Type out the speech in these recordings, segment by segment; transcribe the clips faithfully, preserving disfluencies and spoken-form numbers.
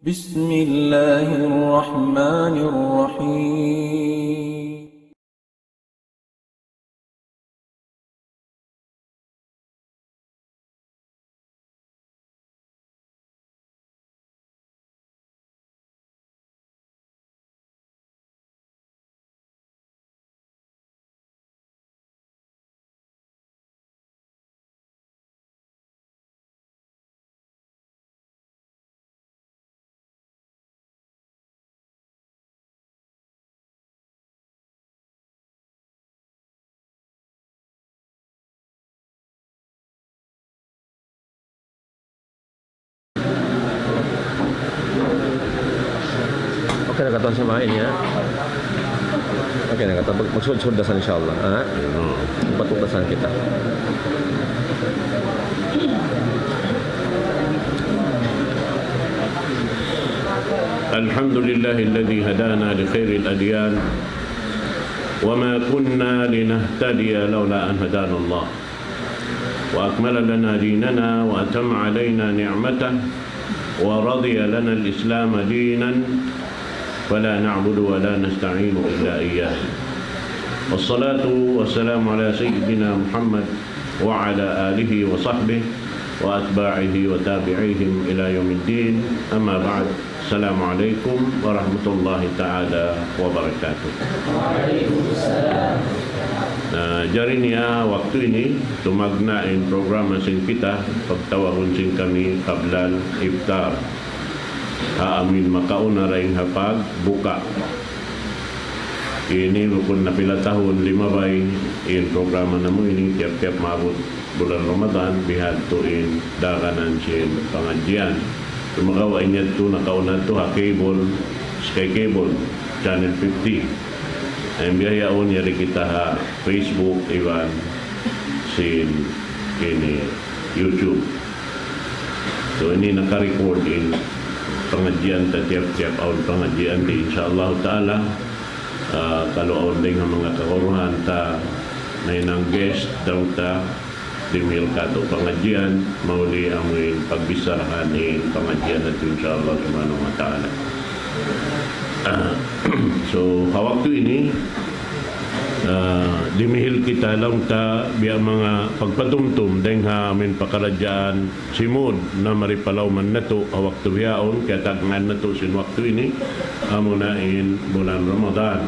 بسم الله الرحمن الرحيم. Okay na katan sa mga ini, ha? Okay na katan. Magsud-sud da sa, inshallah, ha? Patut da sa kita. الحمد لله الذي هدانا لخير الأديان وما كنا لنهتدي لولا أن هدانا الله وأكمل لنا ديننا وأتم علينا نعمته ورضي لنا الإسلام دينا فلا نعبد ولا نستعين إلا إياه. والصلاة والسلام على سيدنا محمد وعلى آله وصحبه وأتباعه وتابعيهم إلى يوم الدين. أما بعد. السلام عليكم ورحمة الله تعالى وبركاته. Na, jari niya waktu ini, tumagna' in programa sin kita, pagtawagun sin kami qablal iftar. Ha amuin makauna dayn ha pagbuka. Ini bukun na pila tahun limabay in programa namu' ini, tiyap-tiyap maabut bulan Ramadan, bihadtu in daganan sin pangadjian. Sumagawa' in yadtu nakauna tu ha cable, Sky Cable, Channel fifty. In biya' yaun yari kita ha Facebook, iban sin ini YouTube. So, ini naka-record in pangadjian ta tiyap-tiyap awn pangadjian di, insya Allah ta'ala. Ah, kalu awn dayng ha manga kaguruhan ta nahinang guest, daw ta dimihil katu' pangadjian, mauli amuin pagbicharahan in pangadjian natu', insya Allah subhanahu wa ta'ala. Ah, so, ha waktu ini, ah, dimihil kita laung ta biya' manga pagpatumtum dayng ha amuin pakaradjaan simud na mari pa lawman natu' ha waktu bihaun, kiyatagnaan natu' sin waktu ini, amuna in bulan Ramadan.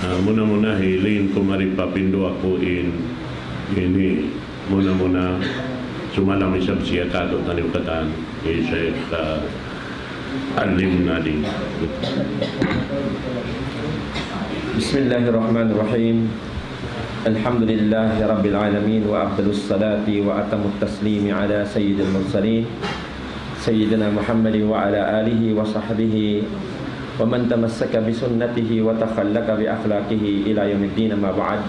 Ah, muna-muna hilin ku mari pa pindu aku in ini, muna-muna sumalam isab siya katu' taniyu katan, hi Sheikh, ah, Alim Nadi. بسم الله الرحمن الرحيم. الحمد لله رب العالمين، وأفضل الصلاة وأتم التسليم على سيد المرسلين سيدنا محمد وعلى آله وصحبه ومن تمسك بسنته وتخلق بأخلاقه إلى يوم الدين، أما بعد.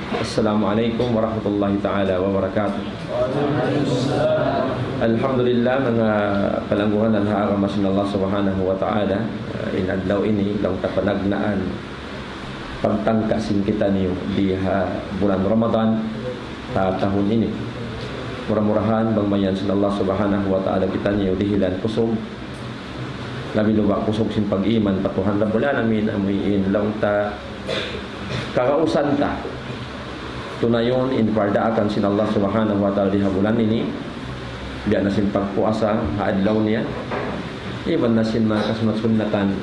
السلام عليكم ورحمة الله تعالى وبركاته. Alhamdulillah, manga palangguan ha agama sin Allah Subhanahu wa Ta'ala, ah, in adlaw ini, laung ta panagnaan pagtangka sin kitaniyu di ha bulan Ramadan, ah, tahun ini. Mura-murahan bang mayan sin Allah Subhanahu wa Ta'ala kitaniyu dihilan kusug, labi luba' kusug sin pag-iman pa Tuhan Rabbul Alamin, amuin laung ta kagausan ta tunayun in pardaakan sin Allah Subhanahu wa Ta'ala di ha bulan ini, biya' na sin pagpuasa ha adlaw niya, iban na sin manga kasunat-sunatan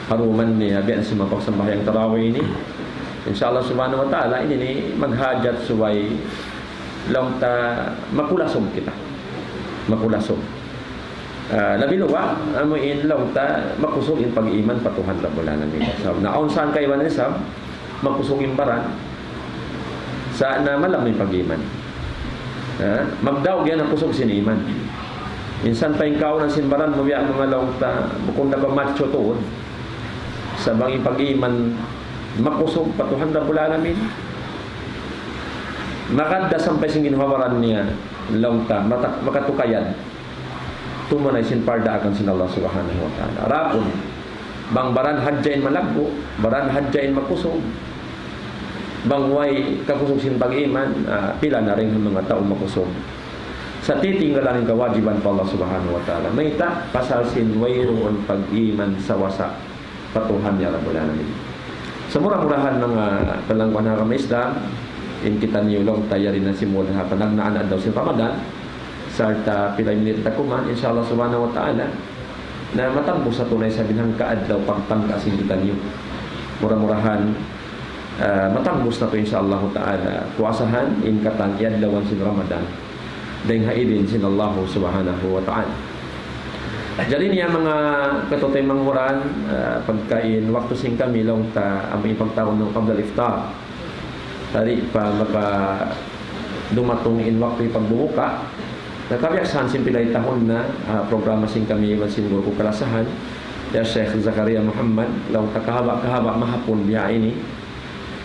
ha dum niya, biya' na sin manga pagsambahayang tarawih ini. Insya Allah Subhanahu wa Ta'ala, ini ini maghajat subay laung ta makulasug kita. Makulasug. Ah, labi luba', amuin laung ta makusug in pag-iman pa Tuhan Rabbul Alamin. Sabab na awn sangkaiban isab, makusug in baran, sa' na malam in pag-iman. Ha? Magdaug yan ha kusug sin iman. Minsan pa in kaunan sin baran mu biya' manga laung ta, bukun da pa macho tuud. Sa' bang in pag-iman makusug pa Tuhan Rabbul Alamin, makadda sampay sin ginhawa-baran niya, laung ta, mata-, makatukayad tumanay sin pardaakan sin Allah Subhanahu wa Ta'ala. Adapun bang baran hadja in malaggu', baran hadja in makusug, bang way kakusug sin pag-iman, ah, pila na dayn ha manga tau makusug. Sa' titinggalan in kawajiban pa Allah Subhanahu wa Ta'ala. Mayta'? Pasal sin wayruun pag-iman sawasa pa Tuhan niya Rabbul Alamin. Sa' mura-murahan, manga palangguan ha agama Islam, in kitaniyu laung ta yari na simud ha panagnaan adlaw sin Ramadan, sarta' pila minit ta kuman, insha Allah Subhanahu wa Ta'ala, na matambus natu' na isab in hangka adlaw pagtangka sin kitaniyu. Mura-murahan, ah, matambus natu', insha Allah Ta'ala, puasahan in katan adlaw sin Ramadan dayn ha idin sin Allah Subhanahu wa Ta'ala. Jari niya, manga kataymanghuran, ah, pagka in waktu sin kami laung ta amu in pagtawagun qabla al-iftar. Di' pa maka dumatung in waktu pagbubuka. Na kabiyaksahan sin pila tahun na, ah, programa sin kami iban sin guru ku kalasahan, hi Sheikh Zakaria Muhammad, laung ta kahaba'-kahaba' mahapun biya' ini.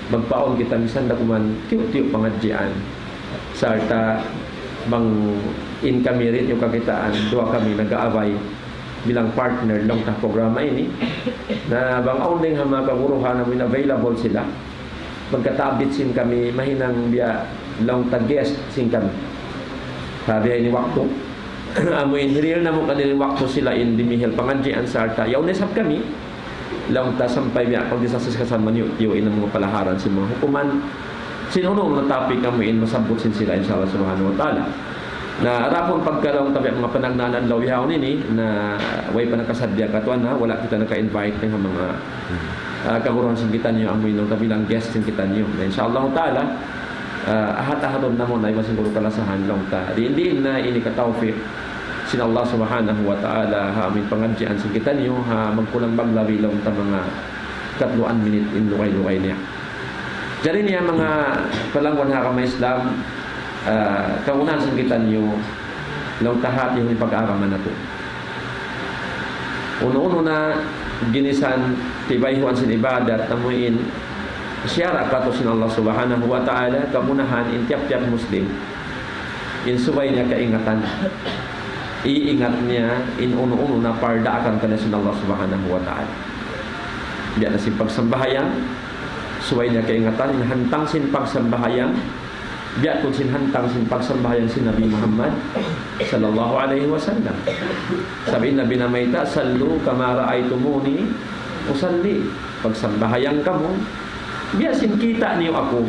Magpaawn kita misan da kuman tiyu'-tiyu' pangadjian. Sarta' bang in kami rin, in kakitaan, duwa kami nag-aabay bilang partner laung ta programa ini. Na bang awn dayn ha manga kaguruhan amu in available sila, pagkatabit sin kami, mahinang biya' laung ta guest sin kami. Sabi ini waktu, amu in hirihil namu' kanila waktu sila in dimihil pangadjian sarta' yaun isab kami, laung ta sampay biya' pagdiscuss kasan maniyu'-tiyu' in manga palaharan sin manga hukuman, sin unu-unu na topic amu in masabbut sin sila, insha Allah Subhanahu wa Ta'ala. Na adapun pagka laung ta biya' manga panagnaan adlaw yaun ini, na way pa nakasadja katuan na, wala' kita naka-invite dayn ha manga, ah, kaguruhan sin kitaniyu, amu in laung ta bilang guest sin kitaniyu. Na insha Allah Ta'ala, ah, ahat-ahatun namu' na iban sin guru kalasahan laung ta. Diin-diin na ini katawfik sin Allah Subhanahu wa Ta'ala, ha amu in pangadjian sin kitaniyu, ha magkulang maglabi laung ta manga katluan minit in lugay-lugay niya. Jari niya, manga palangguan ha agama Islam, ah, kagunahan sin kitaniyu, laung ta hati-hati in pag-agama natu'. Unu-unu na ginisan tibayhuan sin ibadat, amu in siyara' katu' sin Allah Subhanahu wa Ta'ala, kagunahan in tiyap-tiyap Muslim, in subay niya kaingatan, iingat niya in unu-unu na pardaakan kaniya sin Allah Subhanahu wa Ta'ala. Biya' na sin pagsambahayang, subay niya kaingatan in hantang sin pagsambahayang, biya' tuud sin hantang sin pagsambahayang sin Nabi Muhammad sallallahu alayhi wasallam. Sabab in Nabi namayta', "صلوا كما رأيتموني أصلي." Pagsambahayang kamu biya' sin kita' niyu aku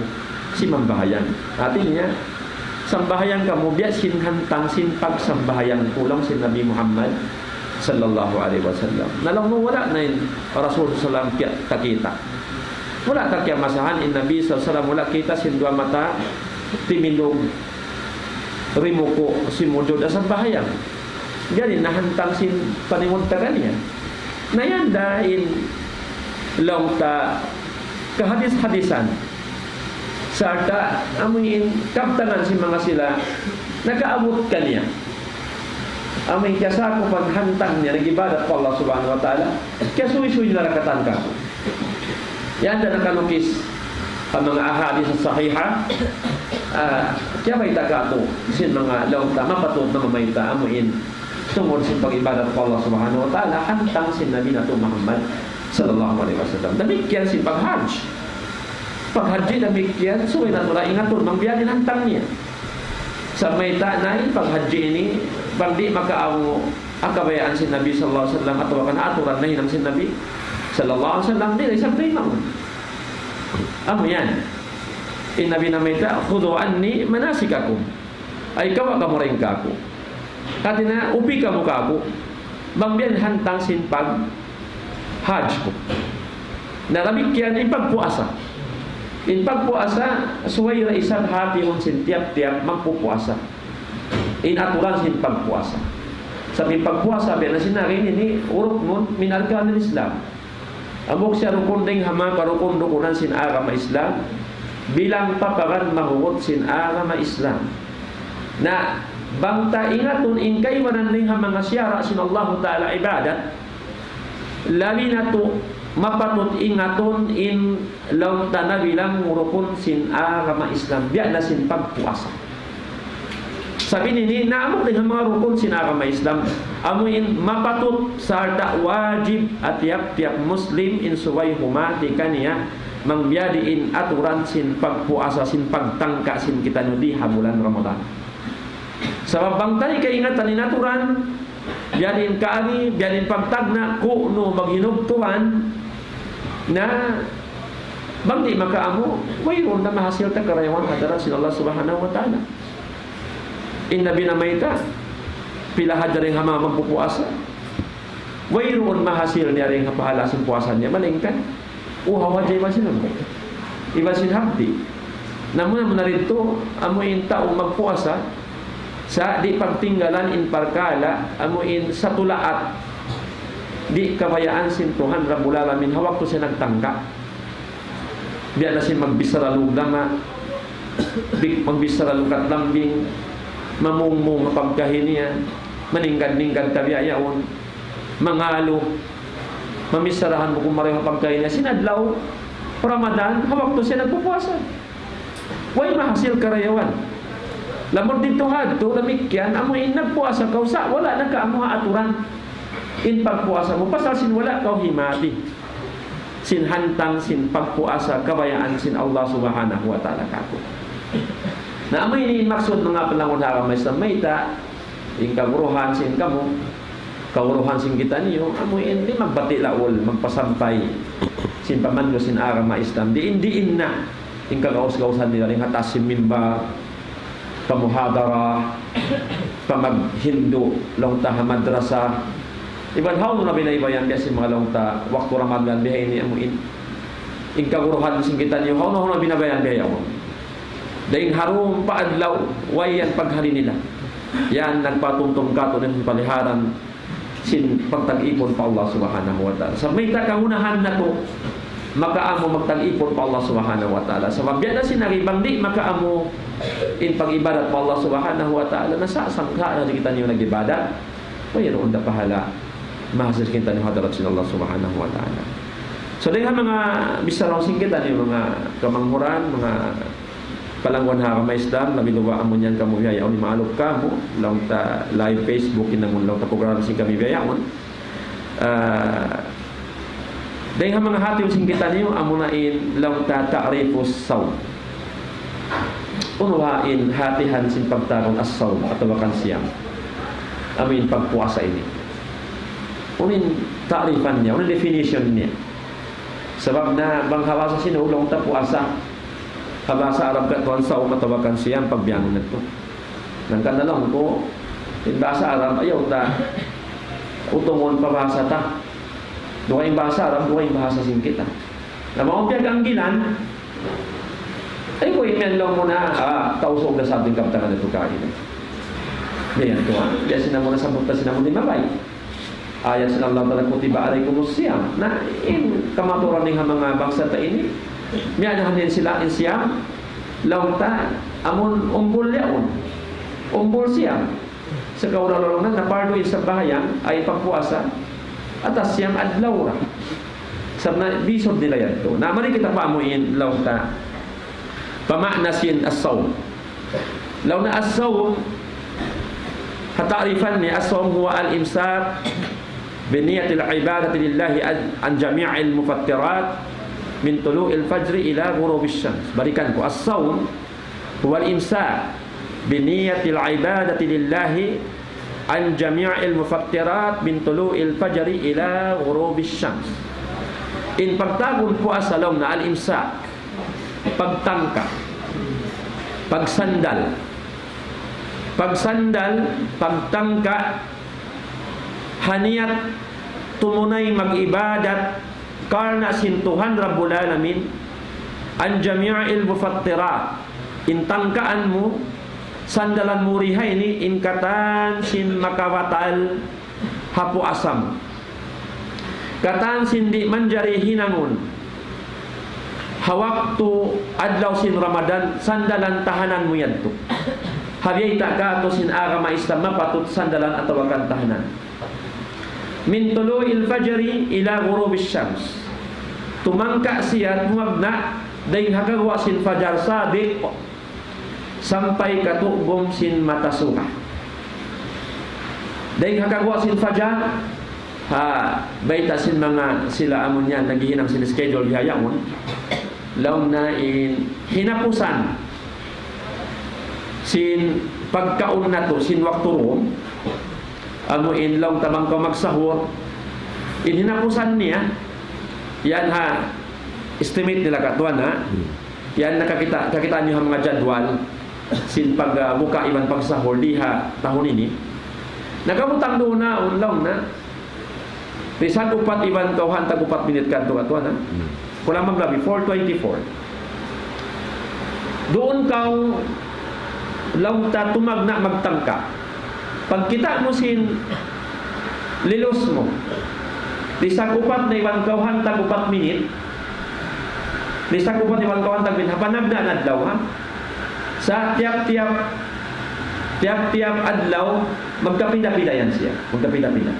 simambahayang. Hati niya, sambahayang kamu biya' sin hantang sin pagsambahayang ku, laung sin Nabi Muhammad sallallahu alayhi wasallam. Na laung mu wala' na in Rasul sallallahu alayhi wasallam kiya-, takita'. Wala' ta kiyamasahan in Nabi sallallahu alayhi wasallam, wala' kita' sin duwa mata, timindug, rimuku', simujud, sambahayang. Jari na hantang sin paningud ta kaniya. Na yan da in laung ta kahadis-hadisan. Sarta' amu in kabtangan sin manga sila nakaabut kaniya. Amu in kiyasakupan hantang niya nag-ibadat pa Allah Subhanahu wa Ta'ala, kiyasuy-suy nila ra katan kāku'. Yan da nakalukis ha manga ahadith sahiha, ah, kiyabayta' kāku' sin manga laung ta mapatut na mamayta' amu in tungud sin pag-ibadat pa Allah Subhanahu wa Ta'ala, hantang sin Nabi natu' Muhammad sallallahu alayhi wasallam. Damikkiyan sin pag-hajj. Pag-hajj damikkiyan, subay natu' ra ingatun, bang biya' diin hantang niya. Sa' mayta' na in pag-hajj ini, bang di' makaawn ha kabayaan sin Nabi sallallahu alayhi wasallam, atawa kan aturan nahinang sin Nabi sallallahu alayhi wasallam, di' na isab taymaun. Amu yan. In Nabi namayta', "خذوا عني مناسككم." Ay, kawa' kamu dayn kāku'. Hati niya, upi kamu kāku'. Bang biya' hantang sin pag-hajj ku. Na damikkiyan in pagpuasa. In pagpuasa, subay da isab hātihun sin tiyap-tiyap magpupuasa in aturan sin pagpuasa. Sabab in pagpuasa, biya' na sin nari ini, ruknun min arkanil Islam. Hambuuk siya rukun dayn ha manga karukun-rukunan sin agama Islam, bilang paparan mahugut sin agama Islam. Na bang ta ingatun in kaibanan dayn ha manga siyara' sin Allahu Ta'ala ibadat, labi natu' mapatut ingatun in laung ta na bilang rukun sin agama Islam, biya' na sin pagpuasa. Sabab ini, na hambuuk dayn ha manga rukun sin agama Islam, amu in mapatut sarta' wajib ha tiyap-tiyap Muslim in subay humāti kaniya, bang biya' diin in aturan sin pagpuasa, sin pagtangka sin kitaniyu di ha bulan Ramadan. Sabab bang ta di' kaingatan in aturan, biya' diin kaagi, biya' diin pagtagna', kunu' maghinugtuan, na bang di' makaamu, wayruun na mahasil ta karayawan ha hadarat sin Allah Subhanahu wa Ta'ala. In Nabi namayta', pila hadja dayn ha manga magpupuasa. Wayruun mahasil niya dayn ha pahala' sin puasa niya, malaingkan uhaw hadja iban sin, iban sin hapdi'. Na amu na, amu na yadtu, amu in tau magpuasa, sa' di' pagtinggalan in parkala', amu in satulaat, di' kabayaan sin Tuhan Rabbul Alamin, ha waktu siya nagtangka. Biya' na sin magbichara lugama, big-, magbichara lukat lambing, mamungmung ha pagkahi niya, maninggad-ninggad ta biya' yaun, mangalu, mamichara bukun marayaw ha pagkahi niya, sin adlaw Ramadan, ha waktu siya nagpupuasa. Way mahasil karayawan. Lamud didtu ha adtu, damikkiyan, amu in nagpuasa kaw sa', wala' na kaamu ha aturan in pagpuasa mu, pasal sin wala' kaw himati sin hantang sin pagpuasa kabayaan sin Allah Subhanahu wa Ta'ala kātu'. Na amu ini in maksud manga palangun ha agama Islam mayta', in kaguruhan sin kamu, kaguruhan sin kitaniyu, amu in di' magbati' laul, magpasampay sin pamandu' sin agama Islam. Diin-diin na in kagaus-gausan nila, dayn ha taas sin mimbar, pa muhadara, pa maghindu', laung ta ha madrasa. Iban hawnu na biyaybayan biya' sin manga laung ta, waktu Ramadan biya' ini amu in. In kaguruhan sin kitaniyu, hawnu-hawnu na biyaybayan biya' yaun. Dayn ha dum pa adlaw, way yan paghari nila. Yan nagpatumtum kātu' dayn ha paliharan sin pagtag-ipun pa Allah Subhanahu wa Ta'ala. Sa' mayta' kagunahan natu' makaamu magtag-ipun pa Allah Subhanahu wa Ta'ala. Sabab biya' na sin agi bang di' makaamu in pag-ibadat pa Allah Subhanahu wa Ta'ala, na sa' sangka na di' kitaniyu nag-ibadat, wayruun da pahala' mahasil kitaniyu ha hadarat sin Allah Subhanahu wa Ta'ala. So, dayn ha manga bichara sin kitaniyu, manga kamanghuran, manga palangun ha agama Islam, labi luba' amu yan kamu biya' yaun, maaluk kamu, laung ta live Facebook, in amun laung ta program sin kami biya' yaun. Ah, dayn ha manga hati sin kitaniyu, amu na in laung ta ta'rifus sawm. Unu ha in hatihan sin pagtawagun as-sawm atawa kan siyam. Amu in pagpuasa ini. Unu in ta'rifan niya, unu in definition niya. Sabab na bang ha bahasa Sinu laung ta puasa. Ha bahasa Arab katuan sawm atawa kan siyam pagbiyangun natu'. Hangkan na laung ku, in bahasa Arab, ayaw ta utungun pa bahasa ta. Duwa in bahasa Arab, duwa in bahasa sin kita. Na bang awn piyag-anggilan, ay ku imiyan laung mu na, ah, Tausug da sa' ating kabtangan natu' kaina. Biya' yan tuwan, biya' sin amu na sabut ta sin amu di' mabaya'. Ayat sin Allah Ta'ala, "Kutiba alaykumus siyam." Na, in kamaturan dayn ha manga bangsa ta ini, miyanahan yan sila, in siyam, laung ta, amun umbul yaun. Umbul siyam. Sa' kaulaw-ulaw na, na pardu in sambahayang, ay pagpuasa, atas siyam adlaw ra. Sabab na, bisud nila yadtu. Na, mari kita pa amu in, laung ta, pama'na sin as-sawm. Laung na as-sawm, ha ta'rifan niya, as-sawm huwa al-imsak bi niyyatil ibadati lillahi an, an jami'il mufattirat min tulu'il fajri ila ghurubish shams. Balikan ku, as-sawm huwa al-imsak bi niyyatil ibadati lillahi an jami'il mufattirat min tulu'il fajri ila ghurubish shams. In pagtawagun puasa laung na al-imsak, pagtangka, pagsandal. Pagsandal, pagtangka, ha niyat tumunay mag-ibadat karna' sin Tuhan Rabbul Alamin, an jami'il mufattirat, in tangkaan mu, sandalan mu di ha ini, in katan sin makabatal ha puasa mu. Katan sin di' manjari hinangun. Ha waktu adlaw sin Ramadan, sandalan tahanan mu yadtu. Ha biyayta' kātu' sin agama Islam mapatut sandalan atawa kan tahanan. Min tulu'il fajri ila ghurubish shams. Tumangka siya, tumagna', dayn ha kaguwa' sin fajar sadiq, sampay katugum sin mata suga. Dayn ha kaguwa' sin fajar, ha, bayta' sin manga sila amun yan, naghihinang sin schedule bihaun. Laung na in hinapusan sin pagkaun natu' sin waktu duun, amu in laung ta bang kaw magsahur, in hinapusan niya, yan ha, estimate nila katuan ha. Hmm. Yan nakakita', kakitaan niyu ha manga jadwal, sin pag, ah, buka iban pagsahur di ha tahun ini. Nakabutang duun na, laung na, lisag upat iban kawhaan tag upat minit kadtu katuan ha. Hmm. Kulang maglabi, four twenty-four. Duun kaw laung ta tumagna' magtangka. Pagkita' mu sin lilus mu, lisag upat na iban kawhaan tag upat minit, lisag upat iban kawhaan tag minit, ha panagna' na adlaw ha. Sa' tiyap-tiyap, tiyap-tiyap adlaw, magkapinda-pinda yan siya. Magkapinda-pinda.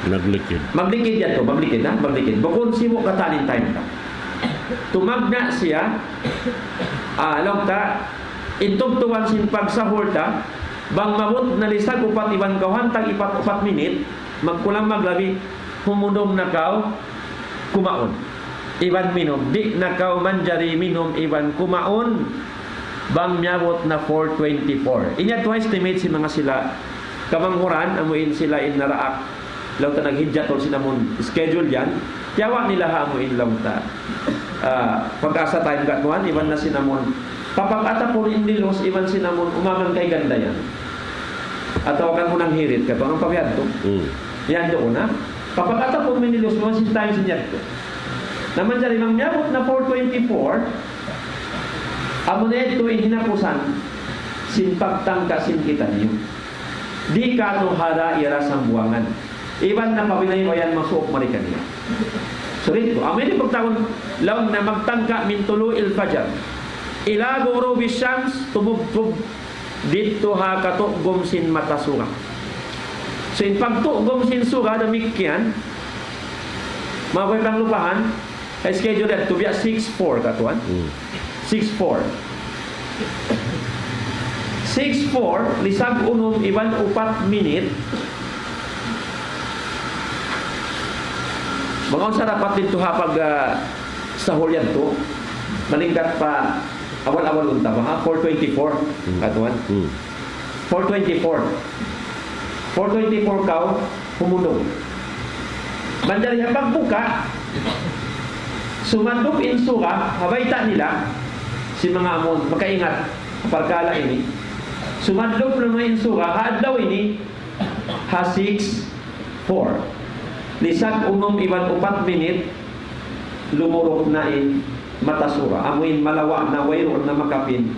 Maglikid. Maglikid yan to, maglikid, ha? Maglikid. Bukun sibu' katan in time ta. Tumagna' siya, ah, laung ta, in tubtuban sin pagsahur ta, bang maabut na lisag upat iban kawhaan tag ipat, upat minit, magkulang maglabi, humundum na kaw, kumaun. Iban minum. Di' na kaw manjari minum iban kumaun bang miyabut na four twenty-four. Ini yadtu estimate sin manga sila kamanghuran, amu in sila in naraak, laung ta naghijat sin amun schedule yan. Tiyawa' nila ha amu in laung ta, ah, pag-asa time katuan, iban na sin amun papag-atapun in lilus, iban sin amun umagang kay ganda yan. Atawa kan unang hirit katuan, ang pabiyadtu. Hmm. Yan doon, ha? Papag-atapun mu in lilus mu, sin time sin yadtu. Na manjari bang miyabut na four twenty-four, amu na yadtu in hinapusan sin pagtangka sin kitaniyu. Di' katu' ha daira Sambuwangan. Iban na pabinay bayan masuuk mari kaniya. So, didtu, amu ini pagtawagun, laung na magtangka من طلوع الفجر إلى غروب الشمس, tumubtub didtu ha katugum sin mata suga. So, in pagtugum sin suga, damikkiyan, mabaya' panglupahan, ha schedule yadtu biya' six four katuan. Hmm. Six four. Six four, lisag unum iban upat minit. Bang awn sa dapat didtu ha pag, ah, sahur yadtu, malingkat pa awal-awal unta' pa, ha? Four twenty-four, hmm, katuan. Hmm. Four twenty-four. Four twenty-four kaw, humundum. Manjari ha pagbuka, sumadlup in suga, ha bayta' nila, sin manga amun makaingat ha parkala' ini, sumadlup na in suga ha adlaw ini ha six four. Lisag unum iban upat minit, lumuruk na in mata suga. Amu in malawa' na, wayruun na makapin.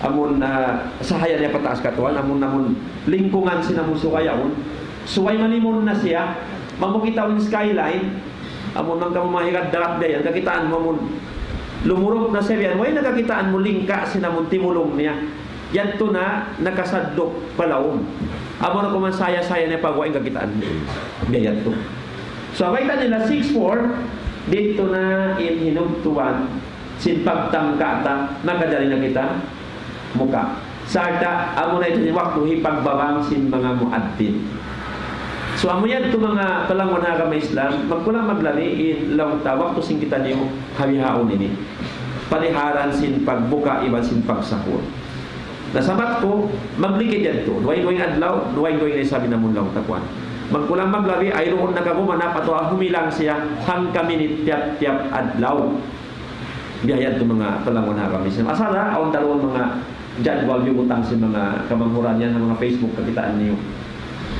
Amun, ah, sahaya niya pataas katuan, amun, amun lingkungan sin amun suga yaun. Subay malimun na siya, mamu kita' in skyline, amun bang kamu mahigad darat biya' yan, kakitaan mu amun lumuruk na siya biya' yan, way na kakitaan mu lingka' sin amun timulung niya. Yadtu na nakasadlup pa lawm. Amun na kuman sahaya-sahaya niya pagwa in kakitaan mu. Biya' yadtu. So, bayta' nila six four, didtu na in hinubtuban sin pagtangka ta, makajari na kita muka. Sarta', amu na ini in waktu hipagbabang sin manga muadhdhin. So, amu yadtu manga talangun ha agama Islam, magkulang maglabi in laung ta waktu sin kitaniyu ha bihaun ini. Paliharan sin pagbuka iban sin pagsahur. Na sabat ku, maglikid yadtu. Duwa-duwa adlaw, duwa-duwa na isab in amun laung ta kuwan. Magkulang maglabi, ay duun na kagumanap atawa humilang siya hangka minit tiyap-tiyap adlaw. Biya' yadtu manga talangun ha agama Islam. Asal ha, awn da duun manga jadwal biyutang sin manga kamanghuran yan, manga Facebook, kakitaan niyu.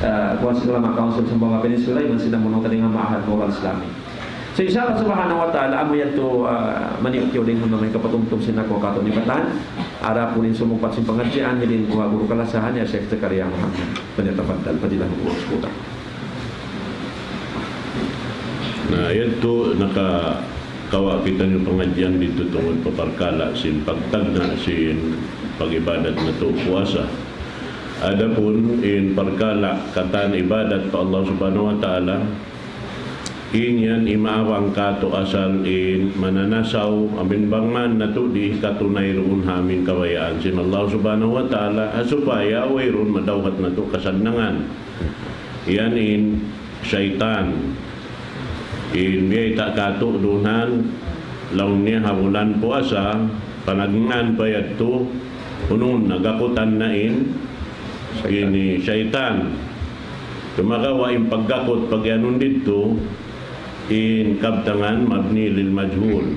Ah, kuwan sin Ulama Council Zamboanga Peninsula, iban sin amun tading ha Ma'had Moral Islami. So, insha Allah subhanahu wa ta'ala, amu yadtu, ah, maniyu-tiyu dayn ha manga hikapatumtum sin aku katu' niyu katan. Adapun in sumugpat sin pangadjian, hidin ku ha guru kalasahan, ya Sheikh Zakaria Muhammad. Falyatafaddal, fadilahul mashkura. Na, yadtu, nakakawa' kitaniyu pangadjian didtu tungud pa parkala' sin pagtagna' sin pag-ibadat natu' puasa. Adapun in parkala' katan ibadat pa Allah Subhanahu wa Ta'ala, in yan imaawang katu' asal in mananasaw, amin bang man natu' di' katunay duun ha amin kabayaan sin Allah Subhanahu wa Ta'ala, ha supaya wayruun madawhat natu' kasannangan. Yan in saytan. In biyayta' katu' duun, laung niya ha bulan puasa, panagnaan pa yadtu, Unu na, gakutan na in ini saytan. Sumagawa' in paggakut, pag-iyanun didtu, in kabtangan mabni lil majhul.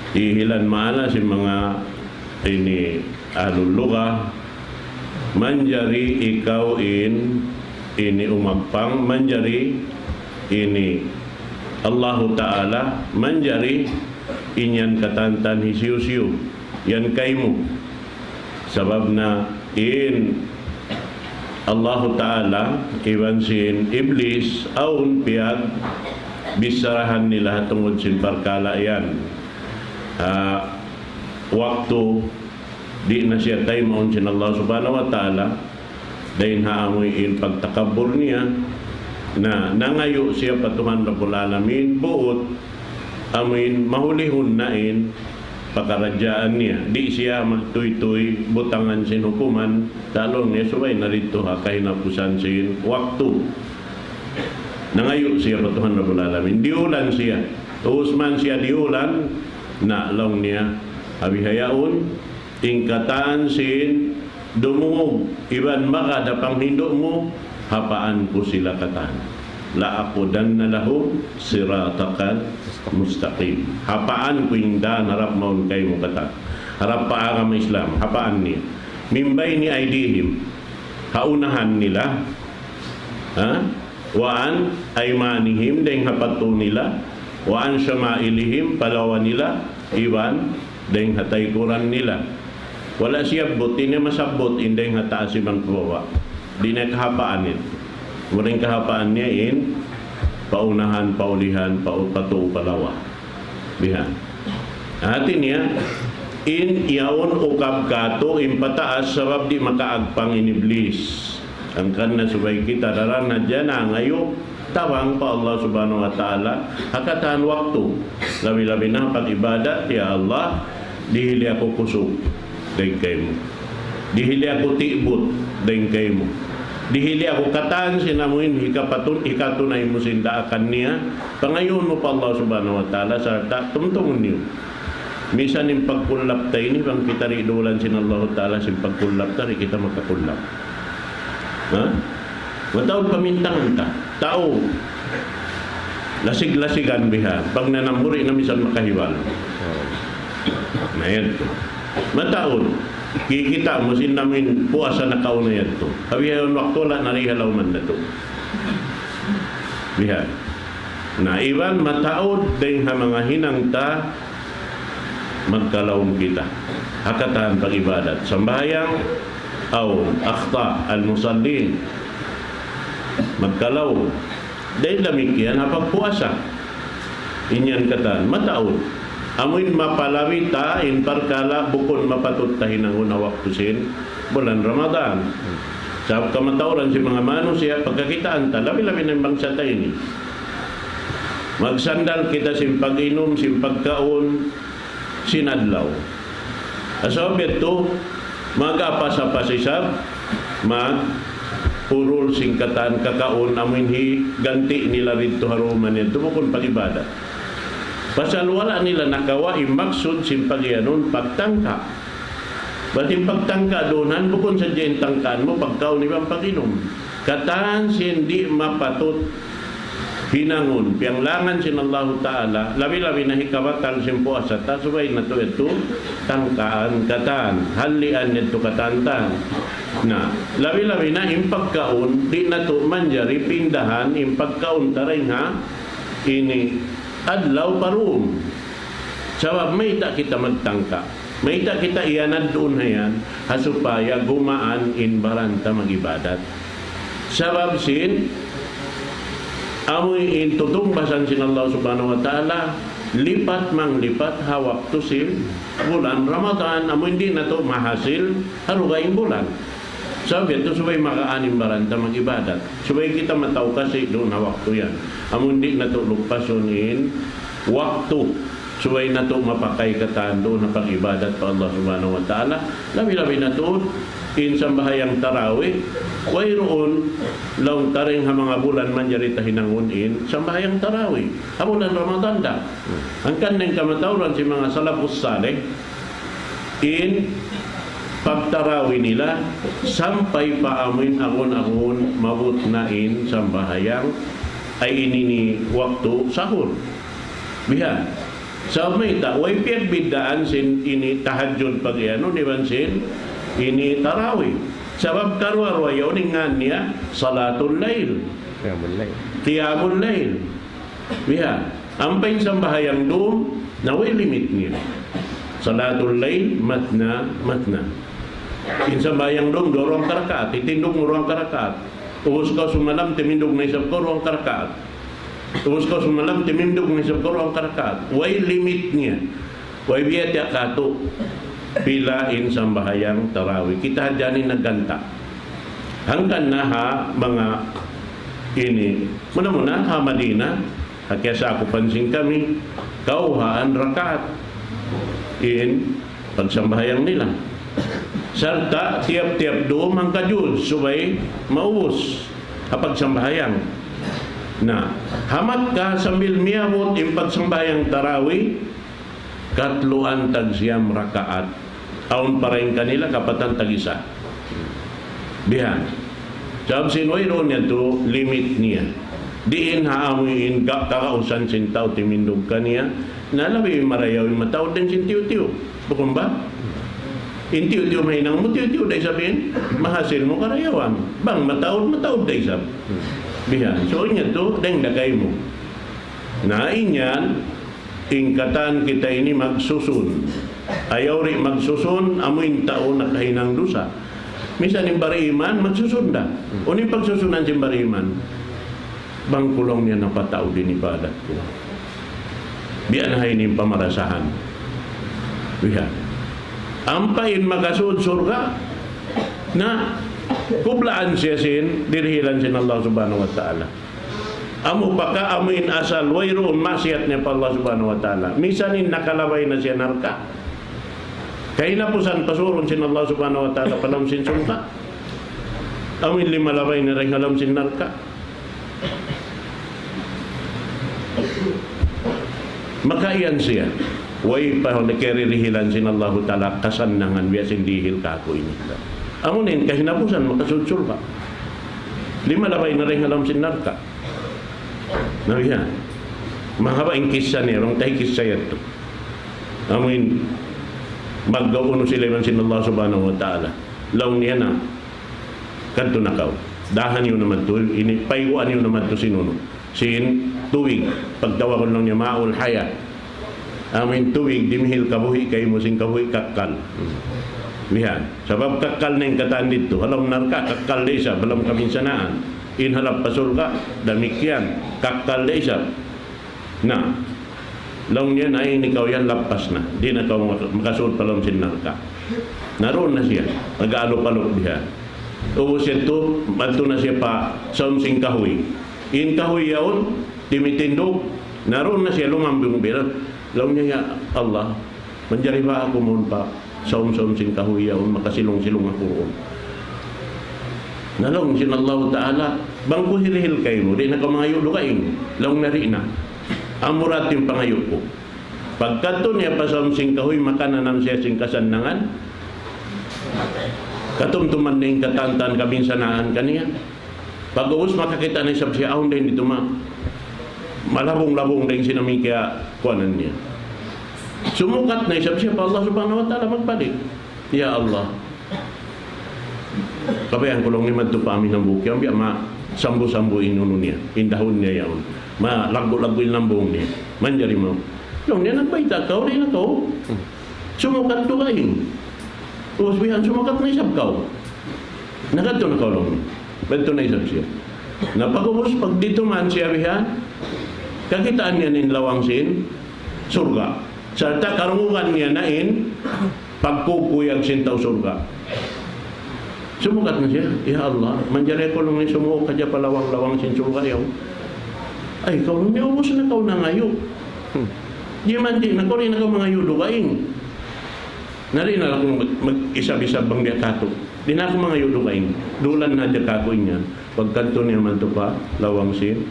Dihilan maana sin manga ini ahlul lugha, manjari ikaw in ini umagpang, manjari ini Allahu Ta'ala, manjari in yan katan-katan hisiyu-siyu, yan kaymu. Sabab na in Allahu Ta'ala iban sin Iblis awn piyagbissarahan nila tungud sin parkala' yan. Ah, waktu di' na siya taymaun sin Allah Subhanahu wa Ta'ala, dayn ha amuin pagtakabbur niya, na nangayu' siya pa Tuhan Rabbul Alamin, buut amuin mahulihun na in pakaradjaan niya. Di' siya magtuytuy butangan sin hukuman, laung niya subay na didtu ha kahinapusan sin waktu. Nangayu' siya pa Tuhan Rabbul Alamin. Diyulan siya. Ubus man siya diyulan, na laung niya, ha bihaun, in katan sin dumungug iban magad ha panghindu' mu, hapaan ku sila katan. لأقعدن لهم صراطك المستقيم. Hapaan ku in dan harap mawn kaymu katan. Harap pa agama Islam, hapaan niya. من بين أيديهم, ha unahan nila. Ha? وعن أيمانهم, dayn ha patu nila. وعن شمائلهم, pa lawa nila. Iban dayn ha taykuran nila. Wala' siyabbut, di' niya masabbut in dayn ha taas iban pa baba'. Di' niya kahapaan yan. Amura in kahapaan niya in pa unahan, pa ulihan, pa u-, patu, pa lawa. Bihan. Hati niya, in yaun ukab katu' in pataas sabab di' makaagpang in Iblis. Hangkan na subay kita daran na dyan nangayu' tabang pa Allah Subhanahu wa Ta'ala ha katan waktu. Labi-labi na pag-ibadat, "Ya Allah, dihili aku kusug dayn kaymu. Dihili aku ti'but dayn kaymu. Dihili aku katan sin amuin hikapatun-, hikatunay mu sin daakan niya." Pangayuun mu pa Allah Subhanahu wa Ta'ala sarta' tumtumun niyu. Misan in pagkullap ta ini, bang kita di' dulan sin Allah Ta'ala sin pagkullap ta, di' kita makakullap. Ha? Mataud pamintangan ta. Tau. Lasig-lasigan biha. Pag nanamburi na misan makahiwal. Na yan tu. Mataud. Kikita' mu sin amuin puasa nakauna yan tu. Hawi hayon waktu la nariha lauman na tu. Biha. Na iban mataud dayn ha manga hinang ta magkalaum kita. Ha katan pag-ibadat. Sambahayang awn أخطاء المصلين. Magkalaum. Dayn damikkiyan ha pagpuasa. In yan katan. Mataud. Amuin mapalabi ta in parkala' bukun mapatut ta hinangun ha waktu sin bulan Ramadan. Sabab kamatauran sin manga manusiya' pagkakitaan ta, labi-labi na in bangsa ta ini. Magsandal kita sin pag-inum, sin pagkaun, sin adlaw. Sabab yadtu, mag-apas-apas isab, mag-urul sin katan kakaun, amuin higanti' nila didtu ha dum niya, bukun pag-ibadat. Pasal wala' nila nakawa' in maksud sin pag-iyanun pagtangka. Bat in pagtangka duun, bukun sadja in tangkaan mu, pagkaun iban pag-inum. Katan sin di' mapatut hinangun, piyanglangan sin Allahu Ta'ala, labi-labi na hikabatal sin puasa ta, subay natu' yadtu tangkaan katan, halian yadtu katan-katan. Na, labi-labi na in pagkaun, di' natu' manjari pindahan in pagkaun ta dayn ha ini adlaw pa dum. Sabab mayta' kita magtangka. Mayta' kita iyanad duun ha yan, ha supaya gumaan in baran ta mag-ibadat. Sabab sin, amuin tutungbasan sin Allah Subhanahu wa Ta'ala, lipat manglipat ha waktu sin bulan Ramadan, amuin di' natu' mahasil ha dugaing bulan. Sabab yadtu subay magaan in baran ta mag-ibadat. Subay kita mataukasi duun ha waktu yan. Amuin di' natu' lupasun in waktu. Subay natu' mapakay katan duun ha pag-ibadat pa Allah Subhanahu wa Ta'ala. Labi-labi natu' in sambahayang tarawih. Wayruun laung ta dayn ha manga bulan manjari ta hinangun in sambahayang tarawih. Ha bulan Ramadan da. Hangkan na in kamatauran sin manga salafus salih. In Pagtarawi nila, sampay pa amuin agun-agun maabut na in sambahayang, ay ini ini waktu sahur. Bihan. Sabab mayta', way piyagbiddaan sin ini tahajjud pag-iyanun iban sin ini tarawi. Sabab karuwa-ruwa yaun in ngan niya salatul layl. Qiyamul layl. Qiyamul layl. Bihan. Ampa in sambahayang dum, na way limit niya. Salatul layl, matna, matna. In sambahayang dum, duwa hangka rakaat, titindug mu duwa hangka rakaat. Ubus kaw sumalam, timindug na isab kaw duwa hangka rakaat. Ubus kaw sumalam, timindug na isab kaw duwa hangka rakaat. Way limit niya. Way biya' tiya' katu'. Pila in sambahayang tarawi. Kita hadja ini nagganta'. Hangkan na ha manga ini. Muna-muna ha Madina, ha kiyasakupan sin kami, kawhaan rakaat in pagsambahayang nila. Sarta' tiyap-tiyap dum hangka juz, subay maubus ha pagsambahayang. Na, ha Makkah sambil miyabut in pagsambahayang tarawi, katluan tag siyam rakaat. Awn pa dayn kanila kapatan tag isa. Bihan. Sabab sin wayruun yadtu limit niya. Diin ha amuin ga-, kagausan sin tau timindug kaniya, na labi marayaw in mataud dayn sin tiyu'-tiyu'. Bukun ba? In tiyu'-tiyu' mahinang mu, tiyu'-tiyu' da isab in mahasil mu karayawan. Bang mataud, mataud da isab. Bihan. So, in yadtu, dayn da kaymu. Na, in yan, in katan kita ini magsusun. Ayaw di' magsusun, amu in tau nakahinang dusa. Misan in bariman, magsusun da. Unu in pagsusunan sin bariman? Bang ku laung niya napataud in ibadat ku. Biya' na ha ini in pamarasahan. Biya'. Ampa in makasud surga', na kublaan siya sin, dirihilan sin Allah Subhanahu wa Ta'ala. Amu pa ka, amu in asal, wayruun maksiyat niya pa Allah Subhanahu wa Ta'ala. Misan in nakalabay na siya narka'. Kahinapusan pasurun sin Allah Subhanahu wa Ta'ala pa lawm sin surga'. Amu in limalabay na dayn ha lawm sin narka'. Makaiyan siya. Way pa nakiririhilan sin Allahu Ta'ala kasannangan biya' sin dihil kāku' ini. Amu na in kahinapusan makasud surga'. Limalabay na dayn ha lawm sin narka'. Na biya'. Mahaba' in kissa niya, bang tahi kissa yadtu. Amu in magkaunu sila iban sin Allah Subhanahu wa Ta'ala. Laung niya na, kadtu na kaw. Dahan niyu na madtu, ini, payguan niyu na madtu sin unu. Sin tubig, pagtawagun laung niya ma'ul hayat. Amu in tubig, dimihil kabuhi' kaymu sin kabuhi' kakkal. Bihan. Sabab kakkal na in katan didtu. Ha lawm narka', kakkal da isab, ha lawm kabinsanaan. In halap pa surga', damikkiyan. Kakkal da isab. Na, laung niya na in ikaw yan lappas na. Di' na kaw maka-, makasud pa lawm sin narka'. Naruun na siya. Nag-aalup-alup biha. Ubus yadtu, madtu na siya pa saum sin kahuy. In kahuy yaun, timitindug, naruun na siya lumambung biya'. Laung niya, "Ya Allah, manjari ba aku mawn pa saum-saum sin kahuy yaun, makasilung-silung aku duun." Na laung sin Allahu Ta'ala, "Bang ku hirihil kaymu, di' na kaw mangayu' dugaing?" Laung niya, "Di' na. Amura in pangayu' ku." Pagkadtu niya pa saum sin kahuy, makananam siya sin kasannangan. Katumtuman niya in katan-katan kabinsanaan kaniya. Pag'ubus makakita' na isab siya, awn dayn ditu ma-, malabung-labung dayn sin amu in kiyakuanan niya. Sumukat na isab siya pa Allah Subhanahu wa Ta'ala magbalik. "Ya Allah, kabayaan ku laung niya madtu pa amu in hambuuk yaun, biya' masambu-sambu in unu niya, in dahun niya yaun. Malaggu'-laggu' in lambung niya. Manjari mawn?" Laung niya, "Nagbayta' kaw, di' na kaw sumukat dugaing. Ubus bihan sumukat na isab kaw. Nakadtu na kaw," laung niya. Madtu na isab siya. Na pag'ubus, pagdituman siya bihan, kakitaan niya in lawang sin surga'. Sarta' karungugan niya na in pagkukuyag sin tau surga'. Sumukat na siya, "Ya Allah, manjari aku laung niya sumuuk hadja pa lawang-lawang sin surga' yaun." "Ay, kaw laung niya, ubus na kaw nangayu'. Di' man, di' na kaw, di' na kaw mangayu' dugaing. Na di' na aku mag-, mag-isab-isab bang biya' katu'. Di' na aku mangayu' dugaing. Dulan na hadja kaku' in yan." Pagkadtu niya madtu pa lawang sin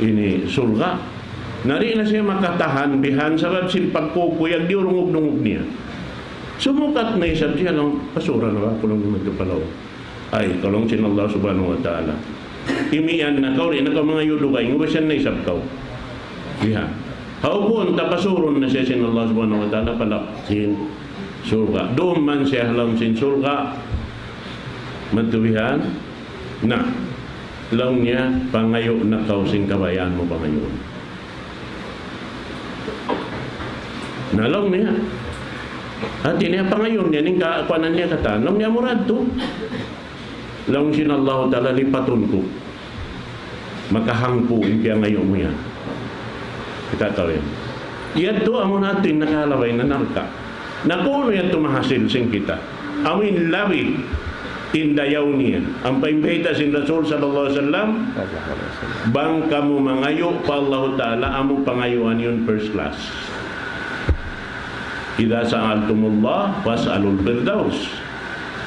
ini surga'. Na di' na siya makatahan bihan sabab sin pagkukuyag diyurungug-dungug niya. Sumukat na isab siya laung, pasura na ba, kulung naman ito palaw. Ay, kulung sin Allah subhanahu wa ta'ala. Imiyan na kaw, di' na kaw mangayu' dugaing, ubasan na isab kaw. Biha. Haupun, tapasurun na siya sin Allah subhanahu wa ta'ala, palap sin surga'. Duun man siya ha lawm sin surga', matubihan, na, laung niya, pangayu' na kaw sin kabayaan mu pangayuun. Na laung niya. Hati niya pangayuun niya, in ka-, kuanan niya katan. Laung niya murad tu. Laung sin Allahu Ta'ala lipatun ku. Makahangpu' in piyangayu' mu yan. Kita' kaw yan. Yadtu amu na in nakalabay na narka'. Na kunu' yadtu mahasil sin kita. Amu in labi in dayaw niya. Ampa in bayta' sin Rasul sallallahu alayhi wasallam, bang kamu mangayu' pa Allahu Ta'ala, amu pangayuan yun first class. إذا سألتم الله فاسألوا الفردوس.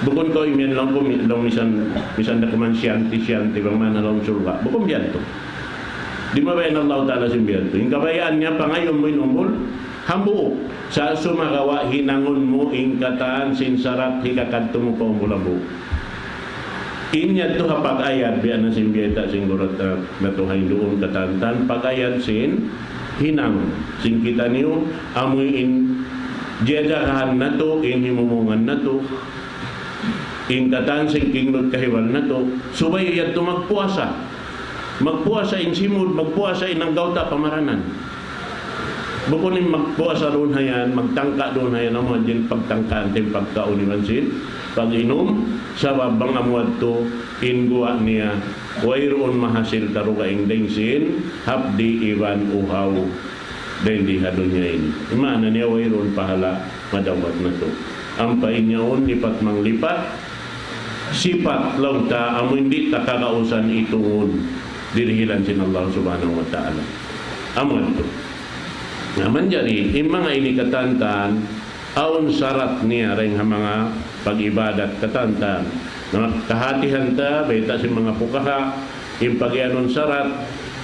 Bukun kaw imiyan laung ku, mi-, laung misan, misan da kuman siyante, siyante, bang man ha lawm surga'. Bukun biya' yadtu. Di' mabayan Allah Ta'ala sin biya' yadtu. In kabayaan niya, pangayuun mu in umbul hambuuk. Sa' sumagawa' hinangun mu in katan sin sarat hikakadtu mu pa umbul hambuuk. In yadtu ha pag-ayad, biya' na sin biyayta' sin gurat, ah, natu' ha induun katantan, pag-ayad sin hinang sin kitaniyu, amu in jajagahan natu', in himumungan natu', in katan sin kingnut kahibal natu', subay yadtu magpuasa. Magpuasa in simud, magpuasa in anggawta' pamaranan. Bukun in magpuasa duun ha yan, magtangka duun ha yan, amu in pagtangkaan ta in pagkaun iban sin pag-inum, sabab bang amu yadtu in guwa' niya, wayruun mahasil karugaing dayn sin hapdi' iban uhaw dayn di ha dunya ini. Maana niya wayruun pahala' madawhat natu'. Ampa in yaun lipat manglipat, sipat laung ta amu in di' ta kagausan itungun dirihilan sin Allah Subhanahu wa Ta'ala. Amu yadtu. Na manjari, in manga ini katantan, awn sarat niya dayn ha manga pag-ibadat katantan. Na kahatihan ta, bayta' sin manga fuqaha, in pagiyanun sarat,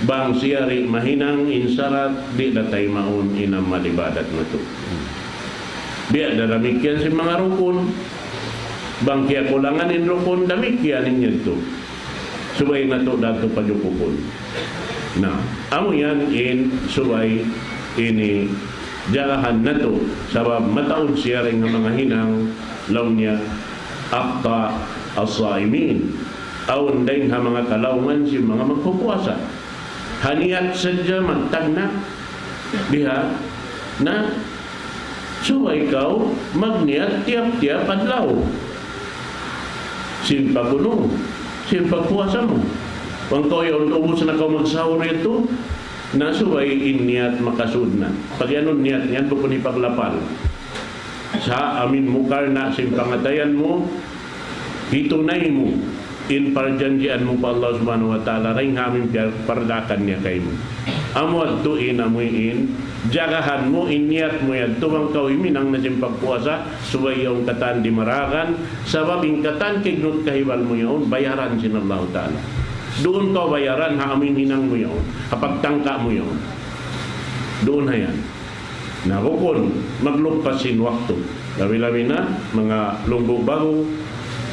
bang siya di' mahinang in sarat, di' da taymaun in amal ibadat natu'. Biya' da damikkiyan sin manga rukun, bang kiyakulangan in rukun, damikkiyan in yadtu. Subay natu' da tu pajukupun. Na, amu yan in subay ini jagahan natu', sabab mataud siya dayn ha manga hinang, laung niya, أخطأ الصائمين. Awn dayn ha manga kalaungan sin manga magpupuasa. Ha niyat sadja magtagna', biha, na subay kaw magniyat tiyap-tiyap adlaw sin pag'unu, sin pagpuasa mu. Bang kaw yaun ubus na kaw magsahur yadtu, na subay in niyat makasud na. Pagiyanun niyat niyan bukun hipaglapal. Sa' amu in mukarna' sin pangatayan mu, hitunay mu in parjanjian mu pa Allah Subhanahu wa Ta'ala, dayn ha amu in piyagpardakan niya kaymu. Amu yadtu in amu in jagahan mu, in niyat mu yadtu bang kaw himinang na sin pagpuasa, subay yaun katan dimaragan, sabab in katan kignut kahibal mu yaun, bayaran sin Allah Ta'ala. Duun kaw bayaran ha amu in hinang mu yaun, ha pagtangka mu yaun. Duun ha yan. Na bukun maglugpas sin waktu. Labi-labi na manga lunggu' ba'gu,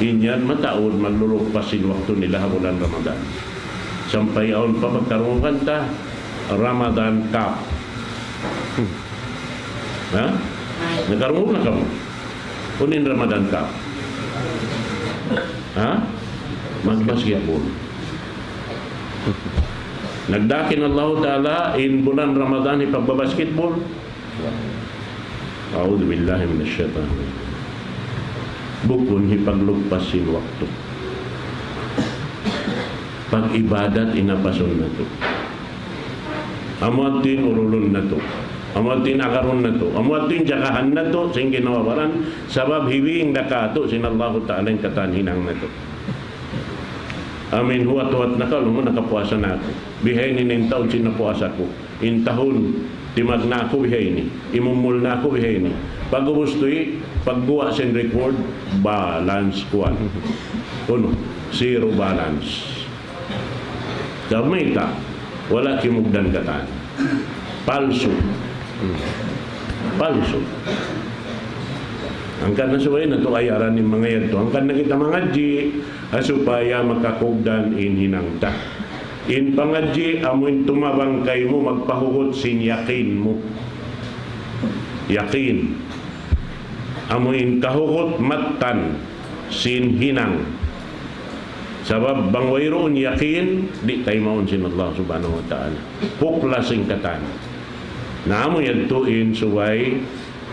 in yan mataud maglulugpas sin waktu nila ha bulan Ramadan. Sampay awn pa pagkarungugan ta, Ramadan Cup. Ha? Nakarungug na kamu? Unu in Ramadan Cup? Ha? Magbasketball. Nagdaak in Allahu Ta'ala in bulan Ramadan hipagbabasketball. أعوذ بالله من الشيطان الرجيم. Bukun hipaglugpas sin waktu. Pag-ibadat in apasun natu'. Amu yadtu in urulun natu'. Amu yadtu in agarun natu'. Amu yadtu in jagahan natu', sin ginhawa-baran, sabab hibing da kātu' sin Allahu Ta'ala in katan hinang natu'. Amu in huwat-huwat na kaw, laung mu nakapuasa na aku. Bihaini in tahun sin napuasa ku. In tahun, timagna' aku bihaini. Imumul na aku bihaini. Pag'ubus tuwi', pagguwa' sin record, balance kuwan. Unu, zero balance. Sa' mayta', wala' kimugdan katan. Palsu. Palsu. Hangkan na subay natu' ayaran in manga yadtu. Hangkan na kita mangadji', ha supaya makakugdan in hinang ta. In pangadji', amu in tumabang kaymu magpahugut sin yakin mu. Yakin. Amu in kahugut mattan sin hinang. Sabab bang wayruun yakin, di' taymaun sin Allah Subhanahu wa Ta'ala. Puklas in katan. Na amu yadtu in subay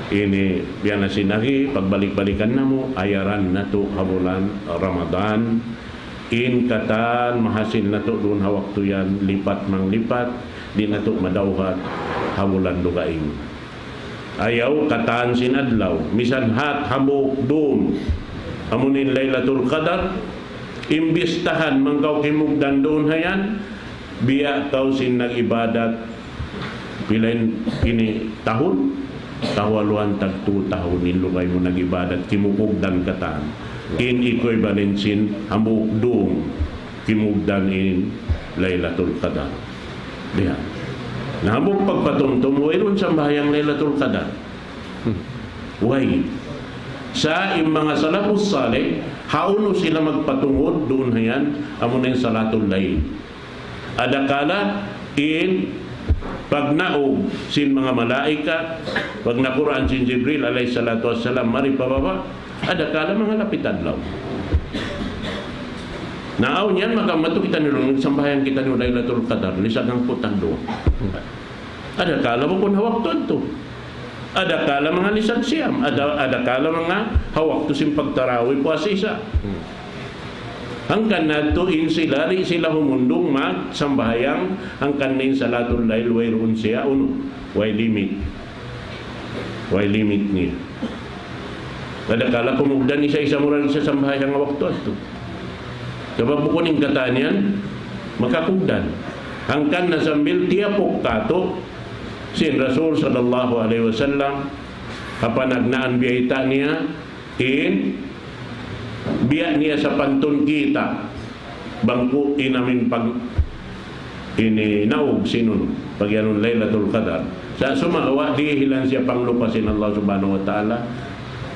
ini biya' na sin agi, pagbalik-balikan namu', ayaran natu' ha bulan Ramadan, in katan mahasil natu' duun ha waktu yan, lipat manglipat, di' natu' madawhat ha bulan dugaing. Ayaw katan sin adlaw, misan hat hambuuk dum, amu in Laylatul Qadar, imbistahan man kaw kimugdan duun ha yan, biya' kaw sin nag-ibadat, pila in ini tahun, kawaluan tagtu tahun in lugay mu nag-ibadat, kimukugdan katan. In equivalent sin hambuuk dum, kimugdan in Laylatul Qadar. Diyan. Na hambuuk pagpatumtum, wayruun sambahayang Laylatul Qadar. Way. Sa' in manga salafus salih, hawnu sila magpatungud duun ha yan, amu na in Salatul Layl. Adakala in pagnaug sin manga malaikat, pagnakuraan sin Jibril alayhi salatu wassalam, mari pa baba', adakala manga lapit adlaw. Na awn yan, maka matu kitaniyu, sambahayang kitaniyu Laylatul Qadar, lisag hangpu' tagduwa. Adakala bukun ha waktu yadtu. Adakala manga lisag siyam. Ada, adakala manga ha waktu sin pagtarawih puasa isa. Hmm. Hangkan na tuud in sila, di' sila humundung magsambahayang, hangkan na in Salatul Layl, wayruun siya, unu, way limit. Way limit niya. Adakala kumugdan isa-isa mu ra in sasambahayang waktu yadtu. Sabab bukun in katan yan makakugdan. Hangkan na sambil tiyapuk katu' sin Rasul sallallahu alayhi wasallam, ha panagnaan biyayta' niya, in biya' niya sapantun kita'. Bang ku in amin pag ini naug sin unu, pag'iyanun Laylatul Qadar. Sa' sumagawa' dihilan siya panglupa sin Allah Subhanahu wa Ta'ala,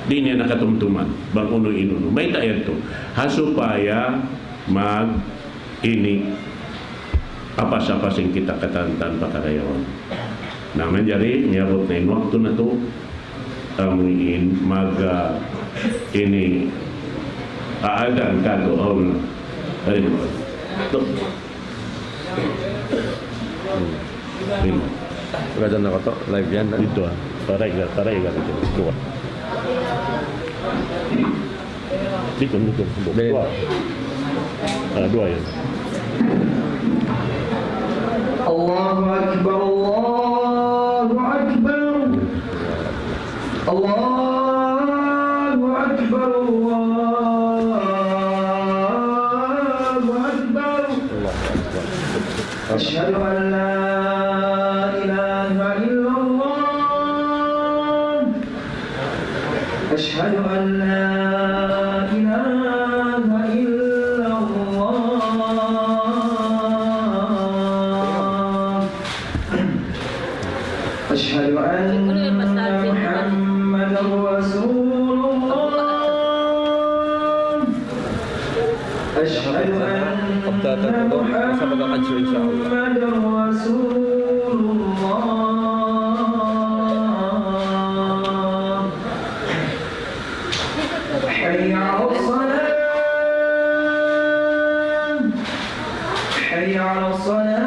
di' niya nakatumtuman bang unu in unu. Mayta' yadtu? Ha supaya mag ini apas-apas in kita katan-katan pa karayawan. Na manjari, miyabut na in waktu natu', amu in mag, ah, ini, aadhan katu', awn na. Ay, tu. Ini. Aadhan na katu', live yan, ha? Didtu, ha. Taray ka, taray ka didtu. Duwa. Didtu, didtu. Duwa. Ah, duwa yan. الله أكبر، الله أكبر. الله أكبر، الله أكبر. أشهد أن لا إله إلا الله. أشهد أن لا إله إلا الله. أشهد أن محمدا رسول الله. أشهد أن محمدا رسول الله. حي على الصلاة. حي على الصلاة.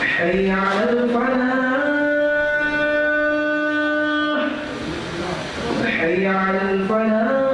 حي على الفلاح. حي على الفلاح.